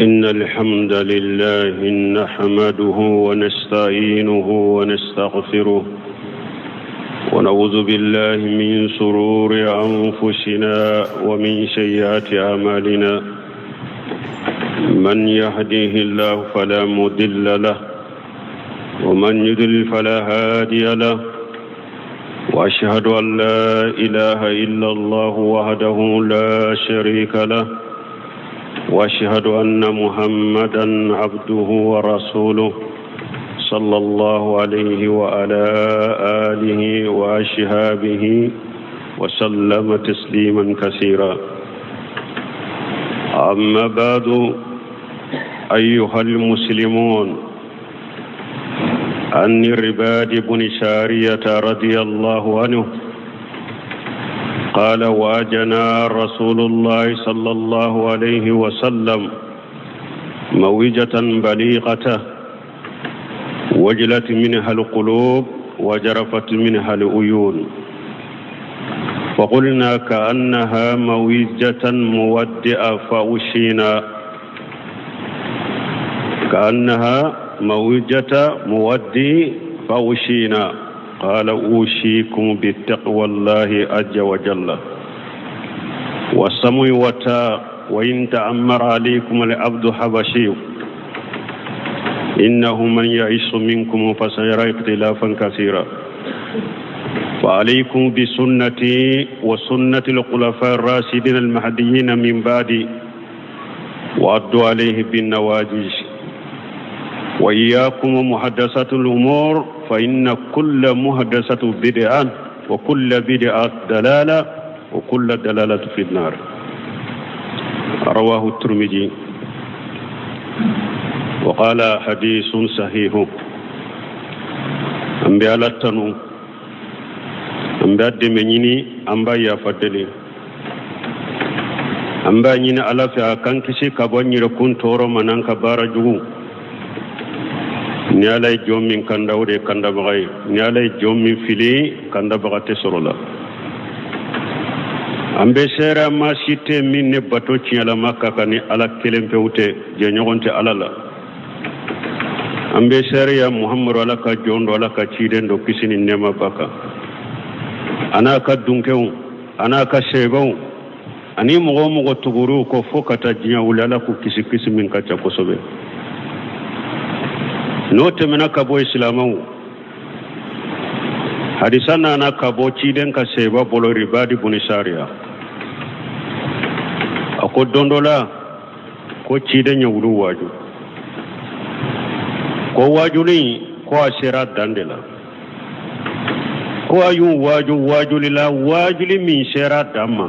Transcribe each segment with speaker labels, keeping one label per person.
Speaker 1: إن الحمد لله نحمده ونستعينه ونستغفره ونعوذ بالله من سرور أنفسنا ومن سيئات أعمالنا من يهديه الله فلا مضل له ومن يضلل فلا هادي له واشهد ان لا اله الا الله وحده لا شريك له واشهد ان محمدا عبده ورسوله صلى الله عليه وعلى اله واصحابه وسلم تسليما كثيرا اما بعد ايها المسلمون عن الرباد بن سارية رضي الله عنه قال واجنا رسول الله صلى الله عليه وسلم موجة بليغة وجلت منها القلوب وجرفت منها العيون فقلنا كأنها موجة مودئة فأشينا كأنها موجة مودي فأوشينا قال أوشيكم بتقوى الله عز وجل والسمع والطاعة وإن تأمر عليكم العبد حبشي إنه من يعيش منكم فسيرى اختلافا كثيرا فعليكم بسنتي وسنة الخلفاء الراشدين المهديين من بعدي وعدوا عليه بالنواجذ وإياكم ومحدثات الأمور فإن كل محدثة بدعة وكل بدعة دلالة وكل دلالة في النار رواه الترمذي وقال حديث صحيح an bɛ ala tanu an b'a dɛmɛ ɲini an b'a yafa deli an b'a ɲini ala fɛ a k'an kisi ka bɔ n yɛrɛkun tɔɔrɔ ma n'an ka baara jugu ni ala ye jɔn min kanda o de ye kandabaga ye ni ala ye jɔn min fili kandabaga tɛ sɔrɔ la an bɛ seereya maa si tɛ min ni bato tiɲɛlama ka kan ni ala kelen pewu tɛ jɛɲɔgɔn tɛ ala la an bɛ seereya muhamadu ala ka jɔn don ala ka ciden don kisi ni nɛɛma b'a kan a n'a ka dunkew a n'a ka sebaw ani mɔgɔ o mɔgɔ tugur'u kɔ fo ka taa diɲɛ wuli ala k'u kisi kisi min ka ca kosɛbɛ n'o tɛmɛna ka bɔ silamɛw hadisa nana ka bɔ ciden ka seba bolo ribadi buni sariya a ko don dɔ la ko ciden ye wulu waaju ko waajuli ko a sera dan de la ko a y'u waaju waajuli la waajuli min sera dan ma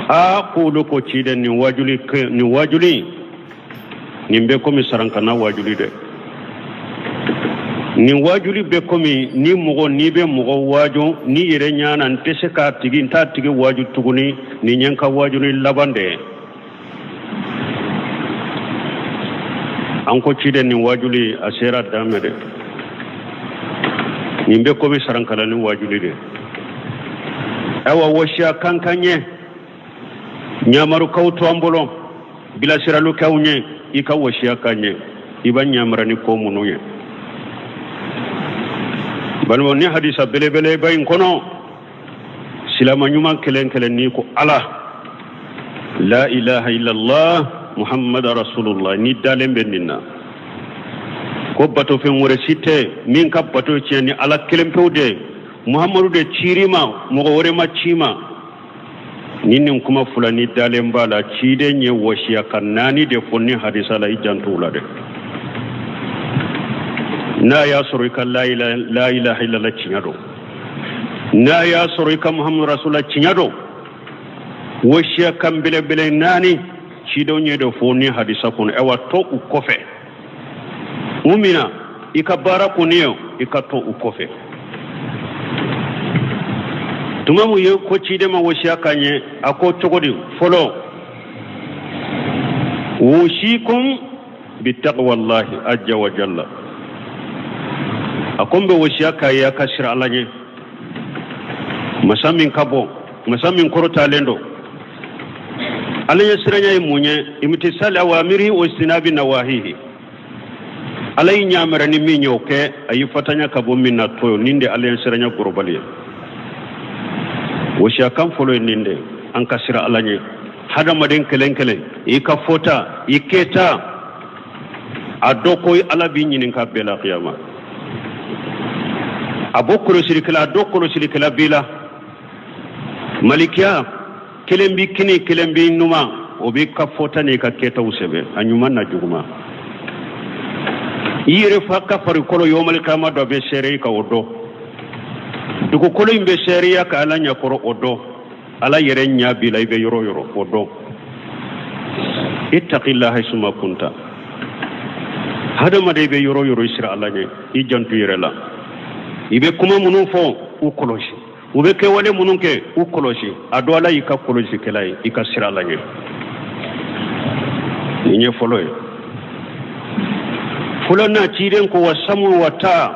Speaker 1: a k'olu ko ciden nin waajuli nin waajuli nin bɛ komi sarankana waajuli dɛ nin waajuli bɛ komi ni mɔgɔ n'i bɛ mɔgɔ waaju n'i yɛrɛ ɲɛ na n tɛ se k'a tigi n t'a tigi waaju tuguni nin ye n ka waajuli laban de ye an ko ciden nin waajuli a sera dan ma dɛ nin bɛ komi sarankalani waajuli de ayiwa wasiya kan k'an ye ɲamaru k'aw to an bolo bilasiraliw k'aw ɲɛ i ka wasiya k'an ye i b'an ɲamara ni ko minnu ye balimaw ni hadisa belebeleba in kɔnɔ silama ɲuman kelen kelen n'i ko ala la ilaha illallah muhammad rasulullah n'i dalen bɛ nin na ko batofɛn wɛrɛ si tɛ min ka bato tiɲɛ ni ala kelen pewu de muhammadu de cir'i ma mɔgɔ wɛrɛ ma c'i ma ni nin kuma fila n'i dalen b'a la ciden ye wasiya kan naani de fɔ ni hadisa la i janto u la dɛ n'a y'a sɔrɔ i ka la ilaha illallah tiɲɛ don n'a y'a sɔrɔ i ka muhammadu rasulullah tiɲɛ don wasiya kan belebele naani cidenw ye de fɔ ni hadisa kɔnɔ ayiwa to u kɔfɛ mun min na i ka baara kɔni ye i ka to u kɔfɛ tuma mun ye ko ciden ma wasiya k'an ye a ko cogo di fɔlɔ usikum bitaqwallahi azza wa jalla a ko n bɛ wasiya k'a ye a ka siran ala ɲɛ masa min ka bon masa min kɔrɔtalen don Ala ɲɛ siranya ye mun ye? Imtisali awamiri wa ijtinabi nawahihi. Ala y'i ɲamɛrɛ ni min ye, o kɛ. A y'i fatanya ka bɔ min na, to nin de ala ɲɛ siranya gorobali ye. Wasiyakan fɔlɔ ye nin de, an ka siran Ala ɲɛ. Hadamaden kelen kelen, i ka fɔta, i kɛta, a dɔn ko Ala b'i ɲininka bɛɛ la kiyama. A bɔ kɔlɔsilikɛla, a dɔn kɔlɔsilikɛla b'i la. Malikiya kelen b'i kini, kelen b'i numan, o b'i ka fɔta n'i ka kɛtaw sɛbɛn, a ɲuman n'a juguman. I yɛrɛ fa ka farikolo, yɔmali kiyama dɔ bɛ seere i kan, o dɔn. Dugukolo in bɛ seereya ka Ala ɲɛkɔrɔ, o dɔn. Ala yɛrɛ ɲɛ b'i la i bɛ yɔrɔ o yɔrɔ, o dɔn. Ittaqillaha haysuma kunta. Hadamaden, i bɛ yɔrɔ o yɔrɔ, i siran Ala ɲɛ, i janto i yɛrɛ la. I bɛ kuma minnu fɔ, u kɔlɔsi. U bɛ kɛwale minnu kɛ, u kɔlɔsi. A dɔn Ala y'i ka kɔlɔsikɛla ye, i ka siran Ala ɲɛ. Nin ye fɔlɔ ye. Filanan, ciden ko wa samu wa taa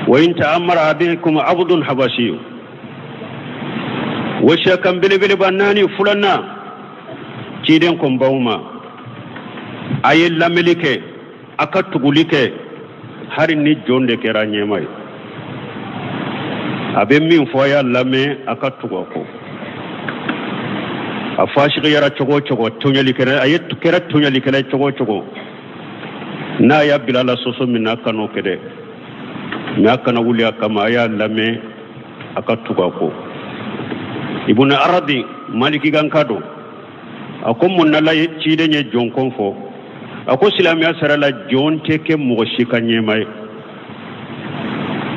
Speaker 1: wa in ta'ammara alaykum abdun habasiyu. Wasiyakan belebeleba naani filanan, ciden ko n baw ma, a ye lamɛnni kɛ, a ka tuguli kɛ, hari ni jɔn de kɛra ɲɛmaa ye. A bɛ min fɔ, a y'a lamɛn, a ka tugu a kɔ. A fasigiyara cogo o cogo, tɔɲɔlikɛla, a ye kɛra tɔɲɔlikɛla ye cogo o cogo, n'a y'a bila la sɔsɔ min na, a kan'o kɛ dɛ, mɛ a kana wuli a kama. A y'a lamɛn, a ka tugu a kɔ. Ibn Arabi, malikikanka don, a ko mun na la ciden ye jɔn ko fɔ? A ko silamɛya sira la, jɔn tɛ kɛ mɔgɔ si ka ɲɛmaa ye,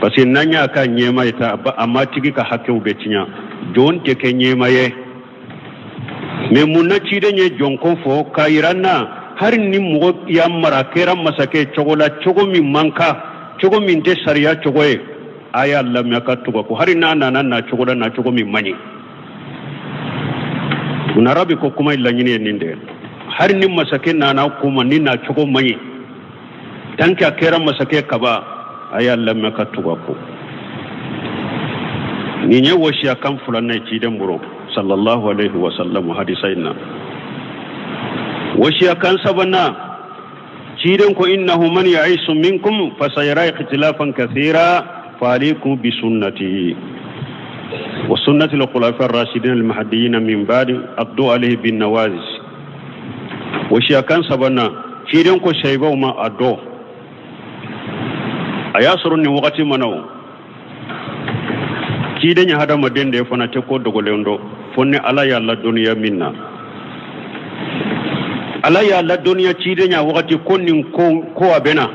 Speaker 1: parce que n'an y'a ka ɲɛmaa ye ta, a ma tigi ka hakɛw bɛ tiɲɛ. Jɔn tɛ kɛ ɲɛmaa ye. Mɛ mun na ciden ye jɔn ko fɔ? K'a yira n na, hali ni mɔgɔ y'a mara, kɛra masakɛ cogo la, cogo min man kan, cogo min tɛ sariya cogo ye, a y'a lamɛn, ka tugu a kɔ, hali n'a nana na cogo la, na cogo min man ɲi. Ibn Arabi ko kuma in laɲini ye nin de ye: hali ni masakɛ nana kuma ni na cogo man ɲi, tant que a kɛra masakɛ kaba, a y'a lamɛn ka tugu a kɔ. Nin ye wasiya kan filanan ye ciden bolo sallallahu alaihi wa sallam hadisa in na. Wasiya kan sabanan, ciden ko innahu man ya'isu minkum fasayara ikhtilafan kathira fa alaykum bi sunnati wa sunnati al-khulafa ar-rashidin al-mahdiyyin min ba'di addu alayhi bin nawazis. Wasiya kan sabanan, ciden ko sahibaw ma, a dɔn a y'a sɔrɔ nin wagati mana o ciden ye hadamaden de fana tɛ ko dogolen dɔn, fo ni Ala y'a ladɔnniya min na. Ala y'a ladɔnniya ciden y'a wagati ko nin ko a bɛ na.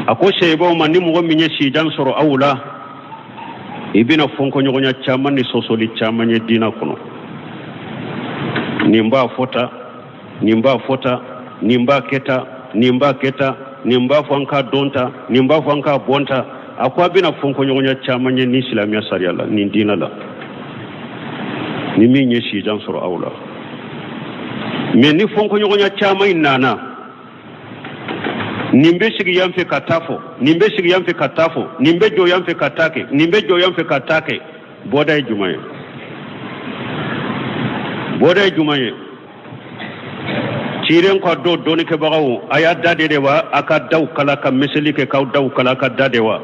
Speaker 1: A ko sahibaw ma, ni mɔgɔ min ye sijan sɔrɔ aw la, i bɛna fɔnkɔɲɔgɔnya caman ni sɔsɔli caman ye diinɛ kɔnɔ. Nin b'a fɔ tan, nin b'a fɔ tan, nin b'a kɛ tan, nin b'a kɛ tan, nin b'a fɔ an k'a dɔn tan, nin b'a fɔ an k'a bɔn tan. A ko a bɛna fɔnkɔɲɔgɔnya caman ye ni silamɛya sariya la, nin diinɛ la, ni min ye sijan sɔrɔ aw la. Mɛ ni fɔnkɔɲɔgɔnya caman in nana, nin bɛ sigi yan fɛ ka taa fɔ, nin bɛ sigi yan fɛ ka taa fɔ, nin bɛ jɔ yan fɛ ka taa kɛ, nin bɛ jɔ yan fɛ ka taa kɛ, bɔda ye jumɛn ye? Bɔda ye jumɛn ye? Ciden ka dɔ dɔnnikɛbagaw, a y'a da de wa, a ka daw kala ka miseli kɛ, k'aw daw kala ka da de wa,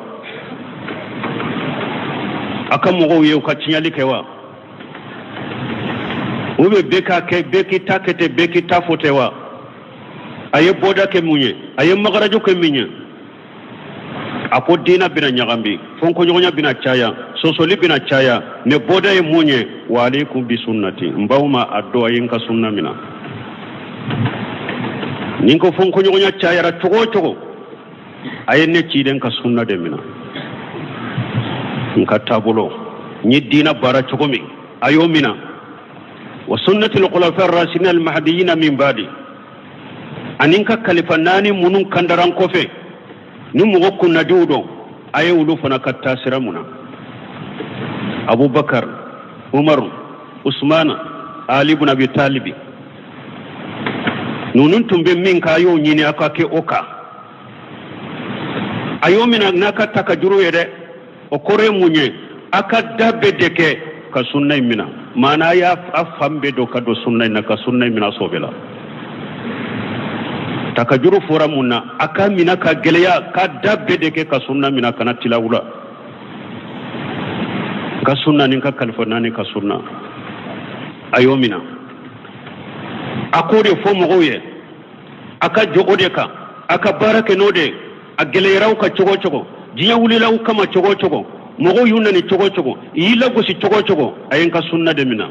Speaker 1: a ka mɔgɔw ye u ka tiɲɛli kɛ wa, u bɛ bɛɛ k'a kɛ, bɛɛ k'i ta kɛ ten, bɛɛ k'i ta fɔ ten wa? A ye bɔda kɛ mun ye? A ye magaraju kɛ min ye? A ko diinɛ bɛna ɲagami, fɔnkɔɲɔgɔnya bɛna caya, sɔsɔli bɛna caya. Mɛ bɔda ye mun ye? Wa alaykum bi sunnati. N baw ma, a dɔn a ye n ka sunna minɛ. Ni ko fɔnkɔɲɔgɔnya cayara cogo o cogo, a ye ne ciden ka sunna de minɛ, n ka taabolo, n ye diinɛ baara cogo min, a y'o minɛ. Wa sunnati al-khulafa ar-rashidin al-mahdiyyin min ba'di, ani n ka kalifa naani minnu kandara n kɔfɛ ni mɔgɔ kunnadiw don, a ye olu fana ka taasira mun na: Abubakar, Umaru, Usmana, Ali ibn Abi Talibi. Ninnu tun bɛ min kan, a y'o ɲini, a ka kɛ o kan. A y'o minɛ n'a ka takajuru ye dɛ. O kɔrɔ ye mun ye? A ka da bɛɛ de kɛ ka sunna in minɛ. Maana a y'a a fan bɛɛ dɔn ka don sunna in na, ka sunna in minɛ sɔbɛ la. Takajuru fɔra mun na? A ka minɛ ka gɛlɛya, ka da bɛɛ de kɛ ka sunna minɛ, kana tilaw la. Ka sunna ni ka kalifa naani ka sunna, a y'o minɛ, a k'o de fɔ mɔgɔw ye, a ka jɔ o de kan, a ka baara kɛ n'o de ye. A gɛlɛyara aw kan cogo o cogo, diɲɛ wulila aw kama cogo o cogo, mɔgɔw y'u nani cogo o cogo, i y'i lagosi cogo o cogo, a ye n ka sunna de minɛ.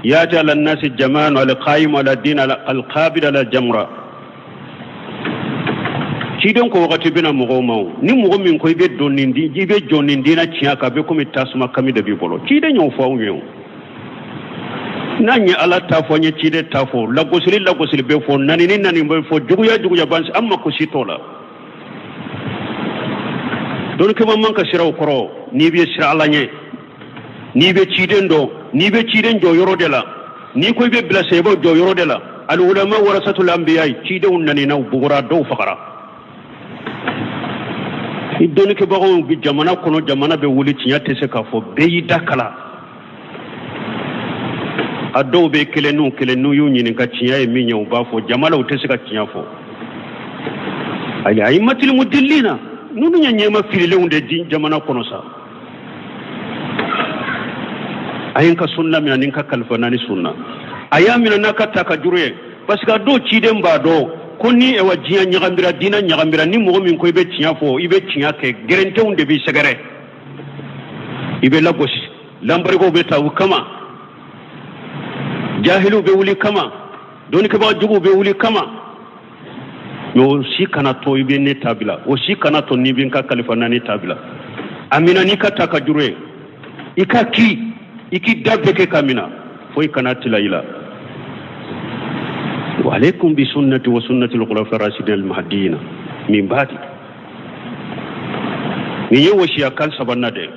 Speaker 1: Yati ala nasi jamanu alqaim ala din alqabid ala jamra. Ciden ko wagati bɛna mɔgɔw ma, o ni mɔgɔ min ko i bɛ don nin di, i bɛ jɔ nin diinɛ tiɲɛ kan, a bɛ komi tasuma kami de b'i bolo. Ciden y'o fɔ anw ye. O n'an ye Ala ta fɔ, an ye ciden ta fɔ, lagosili lagosili bɛ fɔ, nani ni nani bɛ fɔ, juguya juguya ban, an mako si t'o la. Dɔnnikɛba man ka siran o kɔrɔ. N'i bɛ siran Ala ɲɛ, n'i bɛ ciden dɔn, n'i bɛ ciden jɔ yɔrɔ de la, n'i ko i bɛ bila sahabaw jɔ yɔrɔ de la, al ulama warasatul anbiya, cidenw nanina, u bugɔra, dɔw fagara. Ni dɔnnikɛbagaw bɛ jamana kɔnɔ, jamana bɛ wuli, tiɲɛ tɛ se k'a fɔ, bɛɛ y'i da kala. A dɔw bɛ kelen n'u kelen, n'u y'u ɲininka tiɲɛ ye min ye, u b'a fɔ jama la, u tɛ se ka tiɲɛ fɔ. Ayi, ayi, matilimu dilina ninnu ye ɲɛma fililenw de di jamana kɔnɔ sa. A ye n ka sunna minɛ ni n ka kalifa naani sunna, a y'a minɛ n'a ka ta ka juru ye, parce que a dɔw ciden b'a dɔn ko ni ɛwa diɲɛ ɲagambira, diinɛ ɲagambira, ni mɔgɔ min ko i bɛ tiɲɛ fɔ, i bɛ tiɲɛ kɛ, gɛrɛntɛw de b'i sɛgɛrɛ, i bɛ lagosi, lanbarikaw bɛ ta u kama, jahiliw bɛ wuli kama, dɔnnikɛbaga juguw bɛ wuli kama. Mais o si kana to i bɛ ne ta bila, o si kana to n'i bɛ n ka kalifa naani ta bila. A mina n'i ka ta ka juru ye, i ka ki i k'i da bɛɛ kɛ ka mina, foyi kana tila i la. Wa alaikum bi sunnati wa sunnati al-khulafa ar-rashidin al-mahdiyina min ba'di. Nin ye wasiya kan sabanan de,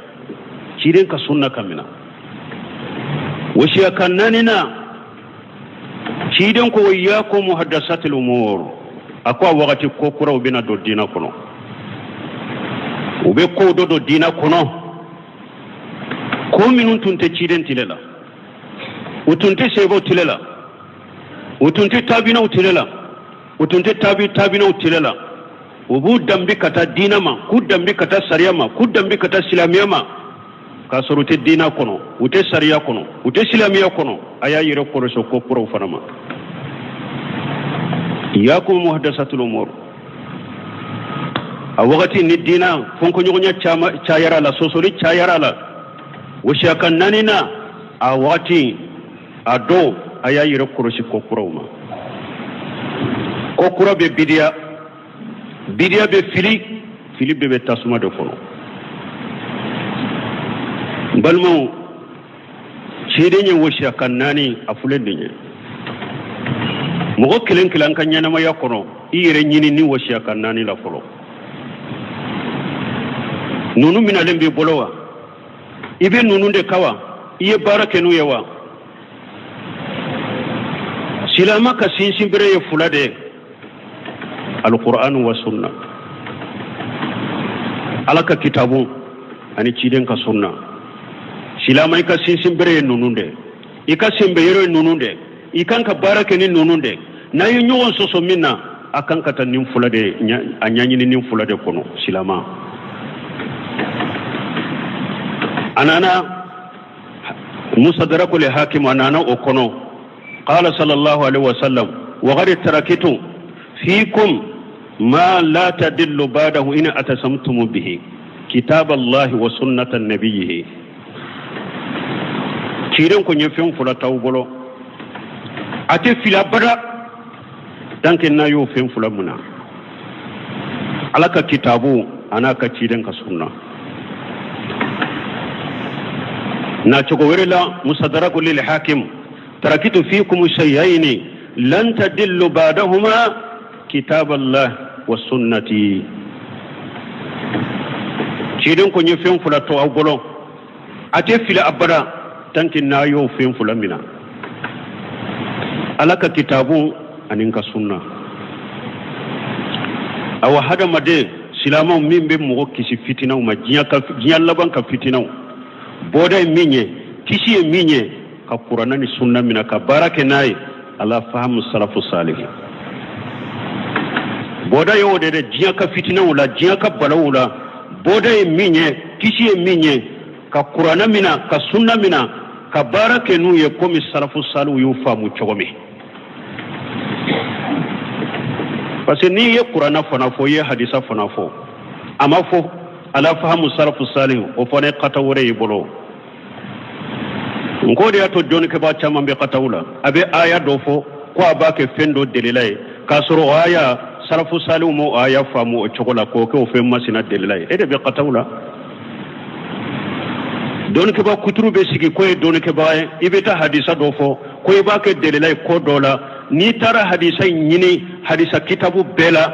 Speaker 1: ciden ka sunna ka mina. Wasiya kan naaninan, ciden ko iyyakum muhaddasatil umur. A ko a wagati ko kuraw bɛna don diinɛ kɔnɔ, u bɛ kow dɔ don diinɛ kɔnɔ, ko minnu tun tɛ ciden tile la, u tun tɛ sahabaw tile la, u tun tɛ tabinaw tile la, u tun tɛ tabi tabinaw tile la. U b'u danbe ka taa diinɛ ma, k'u danbe ka taa sariya ma, k'u danbe ka taa silamɛya ma, k'a sɔrɔ u tɛ diinɛ kɔnɔ, u tɛ sariya kɔnɔ, u tɛ silamɛya kɔnɔ. A y'a yɛrɛ kɔlɔsi ko kuraw fana ma. Iyyakum muhaddasatul umur. A wagati ni diinɛ fɔnkɔɲɔgɔnya cayara la, sɔsɔli cayara la. Wasiya kan naaninan, a wagati a dɔw, a y'a yɛrɛ kɔlɔsi ko kuraw ma. Ko kura bɛ bidiya, bidiya bɛ fili, fili bɛɛ bɛ tasuma de kɔnɔ. N balimaw, ciden ye wasiya kan naani a filɛ nin ye. Mɔgɔ kelen kelen ka ɲɛnamaya kɔnɔ, i yɛrɛ ɲini ni wasiya kan naani la fɔlɔ. Ninnu minɛlen b'i bolo wa? I bɛ ninnu de kan wa? I ye baara kɛ n'u ye wa? Silama ka sinsinbere ye fila de ye, alquran wa sunna, Ala ka kitabu ani ciden ka sunna. Silama, i ka sinsinbere ye ninnu de, i ka senbeyɔrɔ ye ninnu de, i kan ka baara kɛ ni ninnu de. N'a ye ɲɔgɔn sɔsɔ min na, a kan ka taa nin fila de, a ɲɛɲini nin fila de kɔnɔ. Silama, a nana musadraku li hakim, a nana o kɔnɔ, qala sallallahu alaihi wasallam wa qad tarakitu fikum ma la tadillu ba'dahu in atasamtum bihi kitab Allah wa sunnata nabiyhi. Ciden ko n ye fɛn fila t'aw bolo, a tɛ fili abada tant que n'a y'o fɛn fila mun na, Ala ka kitabu a n'a ka ciden ka sunna. Na cogo wɛrɛ la, musadraku lil hakim, tarakitu fikum shay'aini lan tadillu ba'dahuma kitab Allah wa sunnati. Ciden ko n ye fɛn fila to aw bolo, a tɛ fili abada tant que n'a y'o fɛn fila mina, Ala ka kitabu ani n ka sunna. Awa, hadamaden silamaw, min bɛ mɔgɔ kisi fitinaw ma, diɲɛ laban ka fitinaw, bɔda ye min ye, kisi ye min ye. Ka kuranna ni sunna minɛ ka baara kɛ n'a ye ala fahamu salafu salihi. Bɔda ye o de dɛ, diɲɛ ka fitinɛw la, diɲɛ ka balaw la, bɔda ye min ye, kisi ye min ye, ka kuranna minɛ, ka sunna minɛ, ka baara kɛ n'u ye komi salafu salihu y'u faamu cogo min. Parce que n'i ye kuranna fana fɔ, i ye hadisa fana fɔ, a ma fɔ ala fahamu salafu salihu, o fana ye kata wɛrɛ y'i bolo. N k'o de y'a to dɔnnikɛbaa caman bɛ kataw la. A bɛ aya dɔ fɔ ko a b'a kɛ fɛn dɔ delila ye, k'a sɔrɔ o aya salafu salihu m'o aya faamu o cogo la k'o kɛ o fɛn masina delila ye. E de bɛ kataw la. Dɔnnikɛbaa kuturu bɛ sigi ko ye dɔnnikɛbaa ye, i bɛ taa hadisa dɔ fɔ ko i b'a kɛ delila ye ko dɔ la. N'i taara hadisa in ɲini hadisa kitabu bɛɛ la,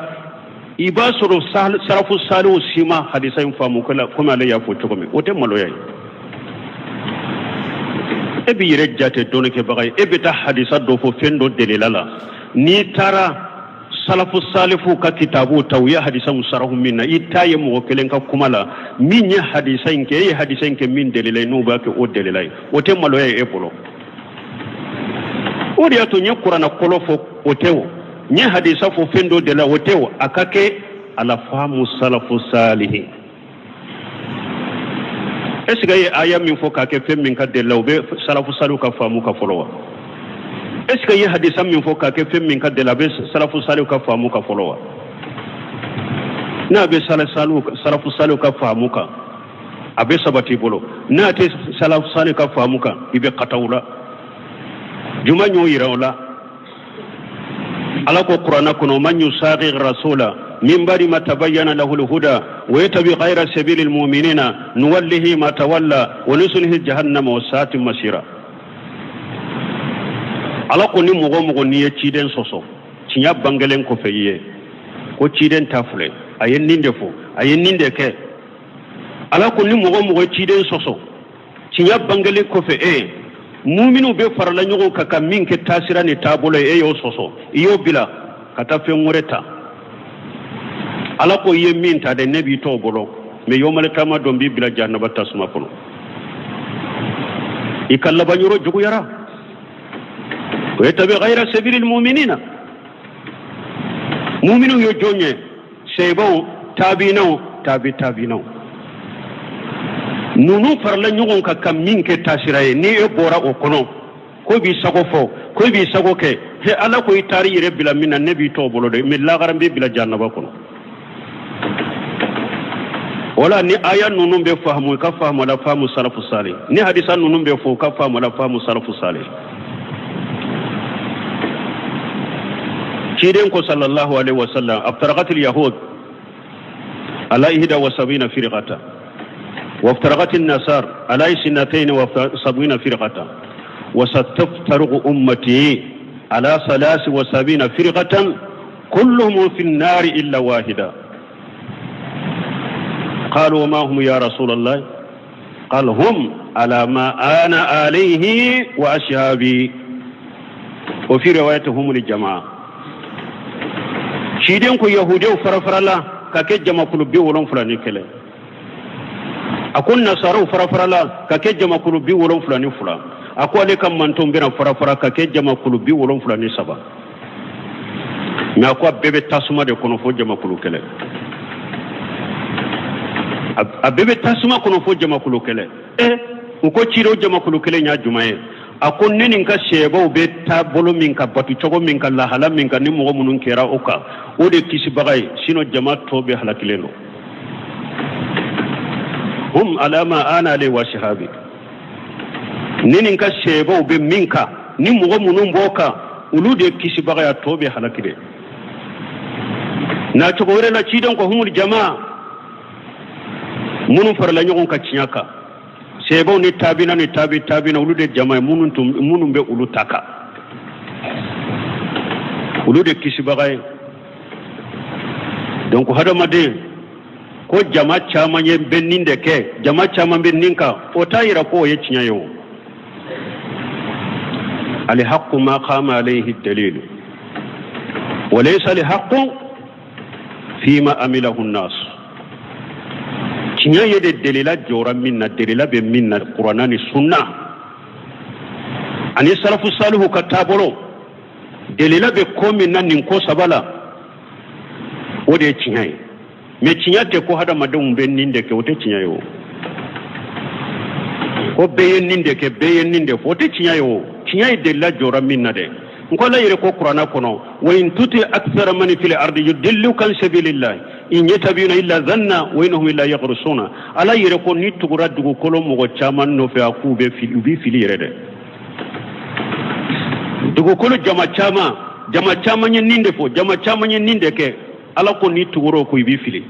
Speaker 1: i b'a sɔrɔ salafu salihu si ma hadisa in faamu komi ale y'a fɔ cogo min. O tɛ maloya ye. E b'i yɛrɛ jate dɔnnikɛbaga ye, e bɛ taa hadisa dɔ fɔ fɛn dɔ delila la. N'i taara salafu salifu ka kitabuw ta, u ye hadisa in sarahu min na, i t'a ye mɔgɔ kelen ka kuma la min ye hadisa in kɛ, e ye hadisa in kɛ min delila ye, n'u b'a kɛ o delila ye. O tɛ maloya ye e bolo. O de y'a to n ye kuranna kɔlɔ fɔ, o tɛ o, n ye hadisa fɔ fɛn dɔ de la, o tɛ o, a ka kɛ ala fahamu salafu salihi. Est ce que e ye aya min fɔ k'a kɛ fɛn min ka delila, o bɛ salafu salihu ka faamu kan fɔlɔ wa? Est ce que i ye hadisa min fɔ k'a kɛ fɛn min ka delila, a bɛ salafu salihu ka faamu kan fɔlɔ wa? N'a bɛ salafu salihu ka faamu kan, a bɛ sabati i bolo. N'a tɛ salafu salihu ka faamu kan, i bɛ kataw la. Juma y'o yira o la. Ala ko kuranna kɔnɔ: man yusaqiq rasula min ba'di ma tabayyana lahu al-huda wa yattabi ghayra sabili al-mu'minina nuwallihi ma tawalla wa nuslihi jahannama wa sa'at masira. Ala ko ni mɔgɔ o mɔgɔ n'i ye ciden sɔsɔ tiɲɛ bangelen kɔfɛ i ye, ko ciden ta filɛ, a ye nin de fɔ, a ye nin de kɛ. Ala ko ni mɔgɔ o mɔgɔ ye ciden sɔsɔ tiɲɛ bangelen kɔfɛ, e muminiw bɛ farala ɲɔgɔn kan ka min kɛ taasira ni taabolo ye, e y'o sɔsɔ, i y'o bila ka taa fɛn wɛrɛ ta. Ala ko i ye min ta dɛ, ne b'i t'o bolo, mɛ yomali kiyama don b'i bila jahanaba tasuma kɔnɔ. I ka laban yɔrɔ juguyara. Wa yattabi ghayra sabilil muminina. Muminiw ye jɔn ye? Sahabaw, tabiinaw, tabi tabiinaw. Ninnu farala ɲɔgɔn kan ka min kɛ taasira ye, ni e bɔra o kɔnɔ ko b'i sago fɔ, ko b'i sago kɛ, he Ala ko i taar'i yɛrɛ bila min na, ne b'i t'o bolo dɛ, mɛ lagara n b'i bila jahanaba kɔnɔ. Wala ni aya ninnu bɛ faamu, i ka faamu la faamu salafu salih. Ni hadisa ninnu bɛ fɔ, u ka faamu la faamu salafu salih. Ciden ko sallallahu alaihi wasallam: aftaraqatil yahud ala ihda wa sabina firqata wa aftaraqatil nasar ala isnatayn wa sabina firqata wa sataftariqu ummati ala salasi wa sabina firqatan kulluhum fi an-nari illa wahida. Qalu wa ma hum ya rasulallah? Qal hum ala ma ana alayhi wa ashabi. Wa fi riwayati hum li jamaa. Ciden ko yahudiw farafarala ka kɛ jamakulu 71. A ko nasaraw farafarala ka kɛ jamakulu 72. A ko ale ka mantonw bɛna farafara ka kɛ jamakulu 73, mɛ a ko a bɛɛ bɛ tasuma de kɔnɔ fo jamakulu kelen. A bɛɛ bɛ tasuma kɔnɔ fo jamakulu kelen. Ɛ, u ko ciden, jamakulu kelen y'a jumɛn ye? A ko ne ni n ka sahabaw bɛ taabolo min kan, batu cogo min kan, lahala min kan, ni mɔgɔ minnu kɛra o kan, o de kisibaga ye, sinon jama tɔ bɛɛ halakilen don. Hum ala ma ana alayhi wa ashabi. Ne ni n ka sahabaw bɛ min kan, ni mɔgɔ minnu b'o kan, olu de kisibaga ye, tɔ bɛɛ halakilen. Na cogo wɛrɛ la, ciden ko humul jamaa, minnu farala ɲɔgɔn kan tiɲɛ kan, sahabaw ni tabina ni tabi tabina, olu de jama ye. Minnu bɛ olu ta kan, olu de kisibaga ye. Donc hadamaden ko jama caman ye bɛ nin de kɛ, jama caman bɛ nin kan, o t'a yira ko o ye tiɲɛ ye. O alhaqqu ma qama alayhi dalilu wa laysa alhaqqu fima amilahu nnas. Tiɲɛ ye de delila jɔra min na, delila bɛ min na, kuranna ni sunna. Ani salafu salihu ka taabolo delila bɛ ko min na nin ko saba la, o de ye tiɲɛ ye. Mais tiɲɛ tɛ ko hadamadenw bɛ nin de kɛ, o tɛ tiɲɛ ye. O ko bɛɛ ye nin de kɛ, bɛɛ ye nin de fɔ, o tɛ tiɲɛ ye. O tiɲɛ ye delila jɔra min na dɛ. N ko Ala yɛrɛ ko kuranna kɔnɔ: wa in tuti akthara man fil ardi yudilluka an sabilillah in yattabi'una illa dhanna wa in hum illa yakhrusuna. Ala yɛrɛ ko n'i tugura dugukolo mɔgɔ caman nɔfɛ, a k'u bɛ fili, u b'i fili yɛrɛ dɛ. Dugukolo jama caman, jama caman ye nin de fɔ, jama caman ye nin de kɛ. Ala ko n'i tugura o kɔ, i b'i fili.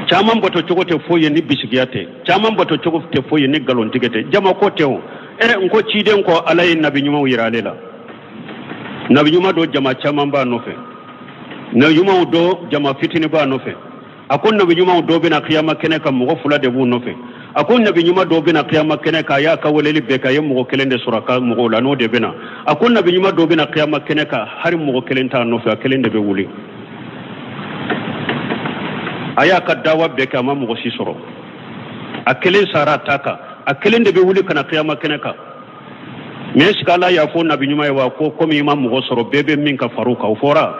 Speaker 1: Caman bato cogo tɛ foyi ye ni bisigiya tɛ, caman bato cogo tɛ foyi ye ni nkalontigɛ tɛ. Jama ko tɛ o. Ɛ, n ko ciden ko Ala ye nabi ɲumanw yira ale la. Nabi ɲuman dɔ, jama caman b'a nɔfɛ. Nabi ɲumanw dɔ, jama fitini b'a nɔfɛ. A ko nabi ɲumanw dɔ bɛna kiyama kɛnɛ kan, mɔgɔ fila de b'u nɔfɛ. A ko nabi ɲuman dɔ bɛna kiyama kɛnɛ kan, a y'a ka weleli bɛɛ kɛ, a ye mɔgɔ kelen de sɔrɔ a ka mɔgɔw la, n'o de bɛna. A ko nabi ɲuman dɔ bɛna kiyama kɛnɛ kan, hali mɔgɔ kelen t'a nɔfɛ, a kelen de bɛ wuli. A y'a ka dawa bɛɛ kɛ, a ma mɔgɔ si sɔrɔ, a kelen sara a ta kan, a kelen de bɛ wuli ka na kiyama kɛnɛ kan. Mais est-ce que Ala y'a fɔ nabi ɲuman ye wa ko komi i ma mɔgɔ sɔrɔ, bɛɛ bɛ min ka far'u kan? O fɔra?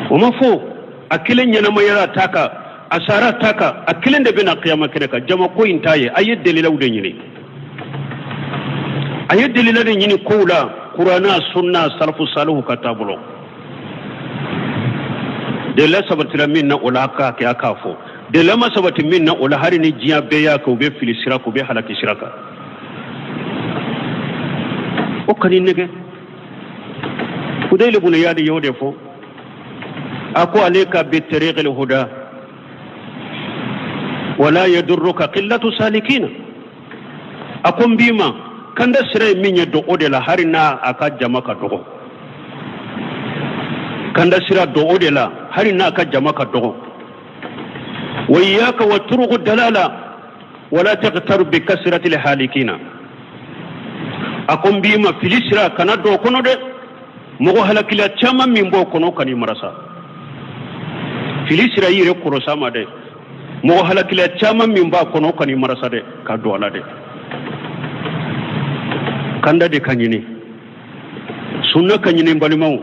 Speaker 1: O ma fɔ. A kelen ɲɛnamayara a ta kan, a sara a ta kan, a kelen de bɛna kiyama kɛnɛ kan. Jama ko in t'a ye. A ye delilaw de ɲini, a ye delila de ɲini kow la, kuranna, sunna, salafu salihu ka taabolo. Delila sabatira min na, o la a k'a kɛ, a k'a fɔ. Delila ma sabati min na, o la hali ni diɲɛ bɛɛ y'a kɛ, u bɛ fili sira kan, u bɛ halaki sira kan. O kan'i nɛgɛ. Fudayili bun Iyadi y'o de fɔ. A ko alayka bi tariqil huda wala yadurruka qillatu salikina. A ko n b'i ma, kanda sira ye min ye, don o de la, hali n'a a ka jama ka dɔgɔ. Kanda sira, don o de la, hali n'a ka jama ka dɔgɔ. Wa iyaka wa turuqu dalala wala taghtaru bi kasrati halikina. A ko n b'i ma, fili sira, kana don o kɔnɔ dɛ. Mɔgɔ halakila caman min b'o kɔnɔ, kan'i marasa. Fili sira, i yɛrɛ kɔrɔsa ma dɛ. Mɔgɔ halakila caman min b'a kɔnɔ, kan'i marasa dɛ, ka don a la dɛ. Kanda de ka ɲini, sunna ka ɲini. Balimaw,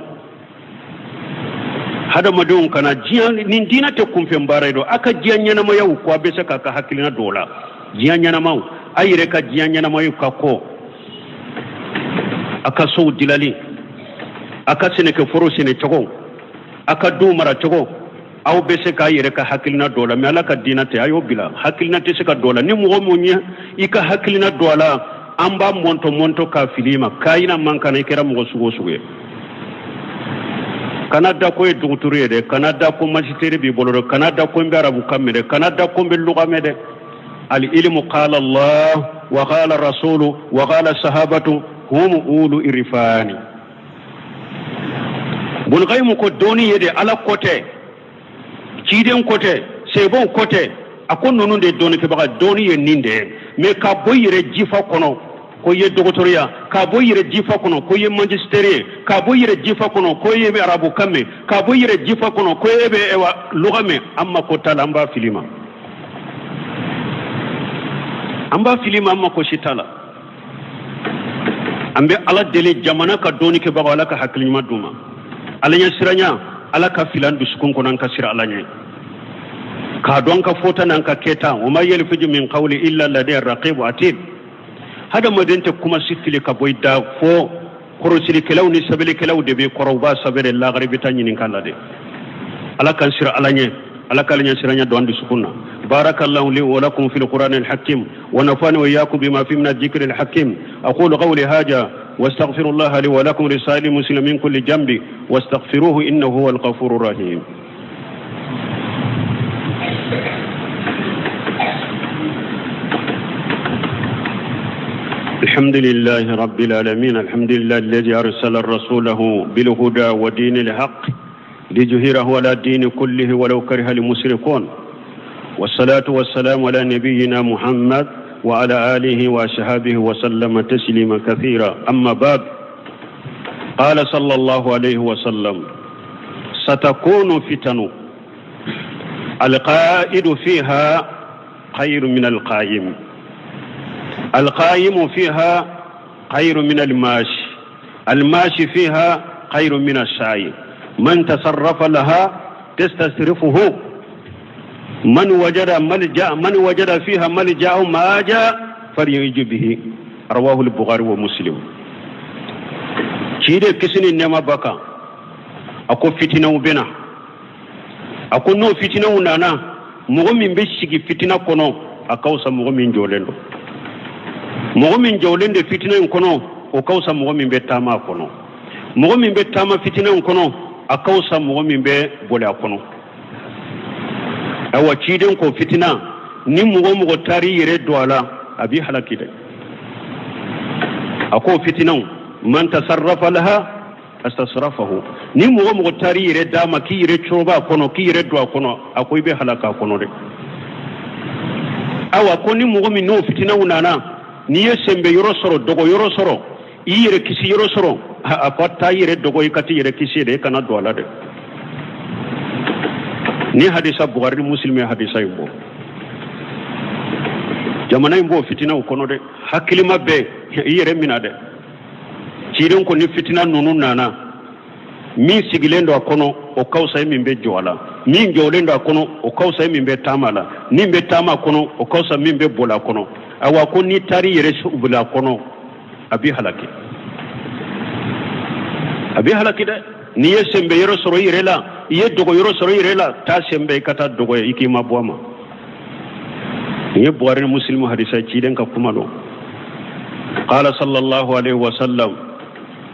Speaker 1: hadamadenw kana diɲɛ nin diinɛ tɛ kunfɛn baara ye. Don a ka diɲɛ ɲɛnamayaw ko a bɛ se k'a ka hakilina don o la. Diɲɛ ɲɛnamaw, a yɛrɛ ka diɲɛ ɲɛnamayaw ka kɔ, a ka sow dilali, a ka sɛnɛkɛforo sɛnɛcogo, a ka duw maracogo, aw bɛ se k'a yɛrɛ ka hakilina don a la. Mais Ala ka diinɛ tɛ, a y'o bila. Hakilina tɛ se ka don a la. Ni mɔgɔ mun ye i ka hakilina don a la, an b'a mɔntɔ mɔntɔ k'a fili i ma k'a man kan. I kɛra mɔgɔ sugu o sugu ye, kana da ko ye duguturu ye dɛ, kana da ko masiteri b'i bolo dɛ, kana da ko n bɛ arabukan mɛn dɛ, kana da ko n bɛ luga mɛn dɛ. Al ilmu qala Allah wa qala rasulu wa qala sahabatu hum ulu irfani. Bun Qayyim ko dɔnni ye de, Ala ko tɛ, ciden ko tɛ, sahabaw ko tɛ. A ko ninnu de dɔnnikɛbaga. Dɔnni ye nin de ye. Mais ka bɔ i yɛrɛ jifa kɔnɔ ko i ye dɔgɔtɔrɔya, k'a bɔ i yɛrɛ jifa kɔnɔ ko i ye magistère ye, k'a bɔ i yɛrɛ jifa kɔnɔ ko i ye arabukan mɛn, k'a bɔ i yɛrɛ jifa kɔnɔ ko e bɛ luga mɛn, an mako t'a la, an b'a fili ma, an b'a fili ma, an mako si t'a la. An bɛ Ala deli, jamana ka dɔnnikɛbagaw, Ala ka hakili ɲuman d'u ma. Ala ɲɛ siranya, Ala ka fili an dusukun kɔnɔ, an ka siran Ala ɲɛ, k'a dɔn an ka fɔta n'an ka kɛta. Wa ma yalfizu min qawli illa ladayhi raqibu atid. Hadamaden tɛ kuma si fili ka bɔ i da, fo kɔrɔsilikɛlaw ni sɛbɛnnikɛlaw de bɛ kɔrɔ, u b'a sɛbɛn de. Lagare bɛ taa ɲininka la dɛ. Ala k'an siran Ala ɲɛ, Ala k'ale ɲɛ siranya don an dusukun na. Barakallahu li wa lakum fil qur'an al hakim wa nafani wa iyyakum bima fi min adh-dhikri al hakim. Aqulu qawli hadha واستغفر الله لي ولكم لسائر المسلمين كل جنب واستغفروه انه هو الغفور الرحيم. الحمد لله رب العالمين، الحمد لله الذي أرسل رسوله بالهدى ودين الحق ليظهره على الدين كله ولو كره المشركون، والصلاة والسلام على نبينا محمد وعلى آله وصحبه وسلم تسليما كثيرا. أما بعد، قال صلى الله عليه وسلم: ستكون فتن القائد فيها خير من القائم. Alqaimu fiha khairu min almashi, almashi fiha khairu min asai. Man tasarrafa laha tastasrifuhu, man wajada malja, man wajada fiha malja aw maja falyuji bihi. Rawahu al-Bukhari wa Muslim. Ciden kisi ni nɛɛma b'a kan, a ko fitinaw bɛ na. A ko n'o fitinaw nana, mɔgɔ min bɛ sigi fitina kɔnɔ, a ka fisa mɔgɔ min jɔlen don. Mɔgɔ min jɔlen de fitina in kɔnɔ, o ka fisa mɔgɔ min bɛ taama a kɔnɔ. Mɔgɔ min bɛ taama fitina in kɔnɔ, a ka fisa mɔgɔ min bɛ boli a kɔnɔ. Ayiwa, ciden ko fitina ni mɔgɔ mɔgɔ taar'i yɛrɛ don a la, a b'i halaki dɛ. A ko fitinaw, man tasarrafa laha astasrafahu, ni mɔgɔ mɔgɔ taar'i yɛrɛ d'a ma, k'i yɛrɛ coba a kɔnɔ, k'i yɛrɛ don a kɔnɔ, a ko i bɛ halaka a kɔnɔ dɛ. Awa, ko ni mɔgɔ min n'o fitinaw nana, n'i ye senbɛ yɔrɔ sɔrɔ, dogo yɔrɔ sɔrɔ, i yɛrɛ kisi yɔrɔ sɔrɔ, a ko taa i yɛrɛ dogo, i ka t'i yɛrɛ kisi dɛ, i kana don a la dɛ. Ni hadisa Bukhari ni Muslim ye hadisa in bɔ. Jamana in b'o fitinaw kɔnɔ dɛ. Hakilima bɛɛ i yɛrɛ mina dɛ. Ciden ko ni fitina ninnu nana, min sigilen don a kɔnɔ, o ka fisa min bɛ jɔ a la. Min jɔlen don a kɔnɔ, o ka fisa min bɛ taama la. Min bɛ taama a kɔnɔ, o ka fisa min bɛ boli a kɔnɔ. Awa, ko n'i taar'i yɛrɛ bila a kɔnɔ, a b'i halaki, a b'i halaki dɛ. N'i ye senbɛ yɔrɔ sɔrɔ i yɛrɛ la, i ye dogo yɔrɔ sɔrɔ i yɛrɛ la, taa senbɛ, i ka taa dogo ye, i k'i ma bɔ a ma. Nin ye Buhari ni Muslimu hadisa, ciden ka kuma don. Qala sallallahu alaihi wa sallam,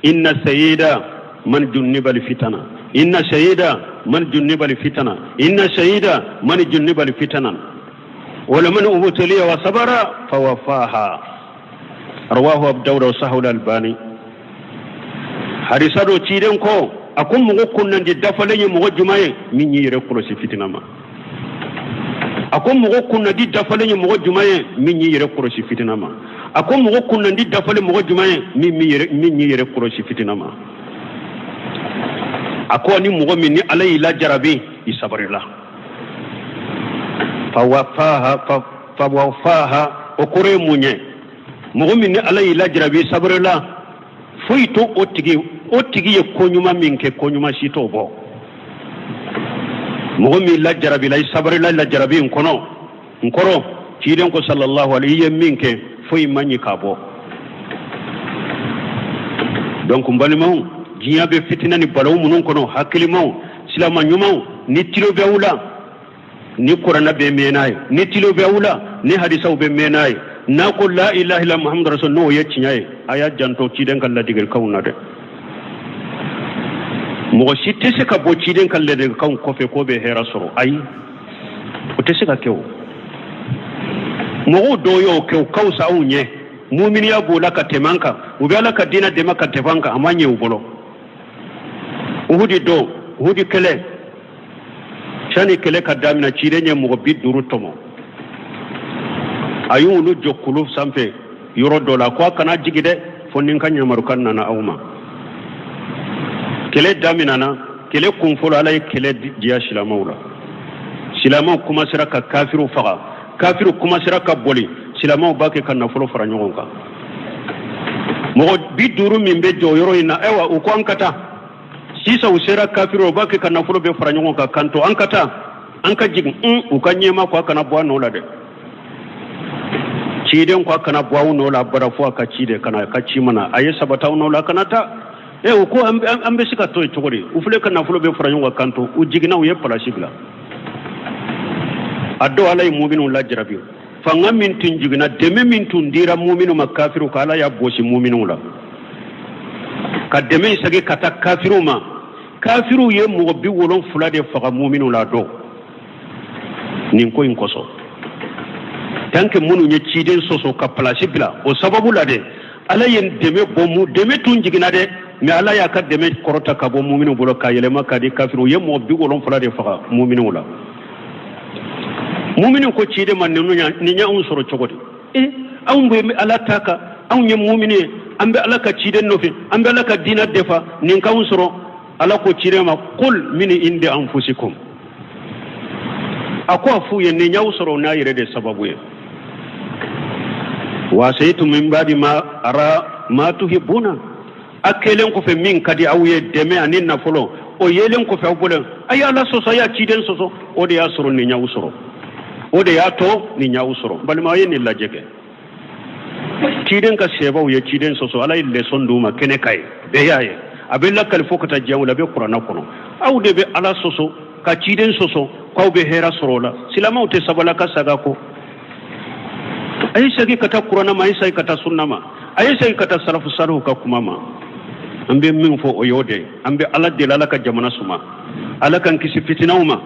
Speaker 1: inna sayyida man junniba fitana, inna sayyida man junniba fitana, inna sayyida man junniba fitana, wala man ubtuliya wa sabara fawafaha. Rawahu Abu Dawud wa sahahu Albani. Hadisa do, ciden ko, a ko mɔgɔ kunnandi dafalen ye mɔgɔ jumɛn ye? Min y'i yɛrɛ kɔlɔsi fitina ma. A ko mɔgɔ kunnandi dafalen ye mɔgɔ jumɛn ye? Min y'i yɛrɛ kɔlɔsi fitina ma. A ko mɔgɔ kunnandi dafalen mɔgɔ jumɛn ye? Min y'i yɛrɛ kɔlɔsi fitina ma. A ko ni mɔgɔ min ni Ala y'i lajarabi, i sabarila, fawafaha, fawafaha, o kɔrɔ ye mun ye? Mɔgɔ min ni Ala y'i lajarabi, i sabarila, foyi to o tigi, o tigi ye ko ɲuman min kɛ, ko ɲuman si t'o bɔ. Mɔgɔ min lajarabila, i sabarila lajarabi in kɔnɔ n kɔrɔ, ciden ko sallallahu alaihi, i ye min kɛ, foyi man ɲi k'a bɔ. Donc n balimaw, diɲɛ bɛ fitina ni balawu minnu kɔnɔ, hakilimaw, silama ɲumanw, ni tilo bɛ aw la, ni kuranɛ bɛ mɛn n'a ye, ni tilo bɛ aw la, ni hadisaw bɛ mɛn n'a ye, n'a ko la ilaha illa Muhammadu rasul, n'o ye tiɲɛ ye, a y'a janto ciden ka ladilikanw na dɛ. Mɔgɔ si tɛ se ka bɔ ciden ka ladilikanw kɔfɛ k'o bɛ hɛrɛ sɔrɔ. Ayi, o tɛ se ka kɛ. O mɔgɔw dɔw y'o kɛ, o ka fisa anw ɲɛ. Muminiya b'o la ka tɛmɛ an kan, u bɛ Ala ka diinɛ dɛmɛ ka tɛmɛ an kan, a ma ɲɛ u bolo. Uhudi don, Uhudi kɛlɛ, sani kɛlɛ ka daminɛ, ciden ye mɔgɔ 50 tɔmɔ. A y'olu jɔ kulu sanfɛ yɔrɔ dɔ la, ko a kana jigi dɛ, fo ni n ka yamarukan nana aw ma. Kɛlɛ daminɛna. Kɛlɛ kun fɔlɔ, Ala ye kɛlɛ diya silamɛw la. Silamɛw kumasera ka kafiriw faga, kafiriw kumasera ka boli, silamɛw b'a kɛ ka nafolo fara ɲɔgɔn kan. Mɔgɔ 50 min bɛ jɔ yɔrɔ in na, ayiwa, u ko an ka taa sisan. U sera kafiriw, u b'a kɛ ka nafolo bɛɛ fara ɲɔgɔn kan, kan to an ka taa, an ka jigin. U ka ɲɛma ko a kana bɔ a nɔ la dɛ. Ciden ko a kana bɔ aw nɔ la abada, fo a ka ci de kana a ka ci mana a ye sabata aw nɔ la, a kana taa. E, u ko an bɛ se ka to yen cogo di? U filɛ ka nafolo bɛɛ fara ɲɔgɔn kan, to u jiginna, u ye palasi bila a dɔw. Ala ye muminiw lajarabi. Fanga min tun jiginna, dɛmɛ min tun dira muminiw ma kafiriw kan, Ala y'a bɔsi muminiw la ka dɛmɛ segin ka taa kafiriw ma. Kafiriw ye mɔgɔ 70 de faga muminiw la dɔw nin ko in kosɔn. Tant que minnu ye ciden sɔsɔ ka palasi bila, o sababu la dɛ, Ala ye dɛmɛ bɔ mu. Dɛmɛ tun jiginna dɛ, mais Ala y'a ka dɛmɛ kɔrɔta ka bɔ muminiw bolo k'a yɛlɛma k'a di kafiriw. U ye mɔgɔ 70 de faga muminiw la. Muminiw ko ciden ma, ninnu nin y'anw sɔrɔ cogo di? E, anw bɛ Ala ta kan, anw ye mumini ye, an bɛ Ala ka ciden nɔfɛ, an bɛ Ala ka diinɛ defa, nin k'anw sɔrɔ. Ala ko ciden ma, qul min indi anfusikum, a ko a f'u ye, nin y'aw sɔrɔ n'a yɛrɛ de sababu ye. Wa asaytum min ba'di ma ara ma tuhibbuna, a kɛlen kɔfɛ min ka di aw ye, dɛmɛ ani nafolo, o yelen kɔfɛ aw bolo, a ye Ala sɔsɔ, a y'a ciden sɔsɔ. O de y'a sɔrɔ nin y'aw sɔrɔ, o de y'a to nin y'aw sɔrɔ. Balima, aw ye nin lajɛ kɛ. Ciden ka sahabaw ye ciden sɔsɔ, Ala ye leçon d'u ma kɛnɛ kan ye, bɛɛ y'a ye, a bɛ lakali fo ka taa diɲɛ wuli, a bɛ Kuranɛ kɔnɔ. Aw de bɛ Ala sɔsɔ ka ciden sɔsɔ k'aw bɛ hɛrɛ sɔrɔ o la. Silamɛw tɛ sabala ka saga kɔ. A ye segin ka taa Kuranɛ ma, a ye segin ka taa sunna ma, a ye segin ka taa salafu salihu ka kuma ma. An bɛ min fɔ, o y'o de ye. An bɛ Ala deli, Ala ka jamana suma, Ala k'an kisi fitinaw ma,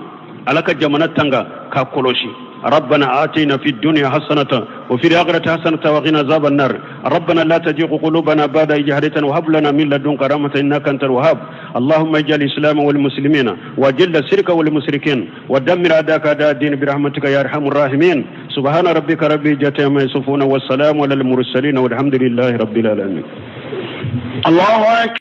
Speaker 1: Ala ka jamana tanga k'a kɔlɔsi. ربنا آتنا في الدنيا حسنة وفي الآخرة حسنة وقنا عذاب النار. ربنا لا تزغ قلوبنا بعد إذ هديتنا وهب لنا من لدنك رحمة إنك أنت الوهاب. اللهم اجعل الإسلام والمسلمين، وأذل الشرك والمشركين، ودمر أعداءك أعداء الدين برحمتك يا أرحم الراحمين. سبحان ربك رب العزة عما يصفون، والسلام على المرسلين، والحمد لله رب العالمين.
Speaker 2: الله أكبر.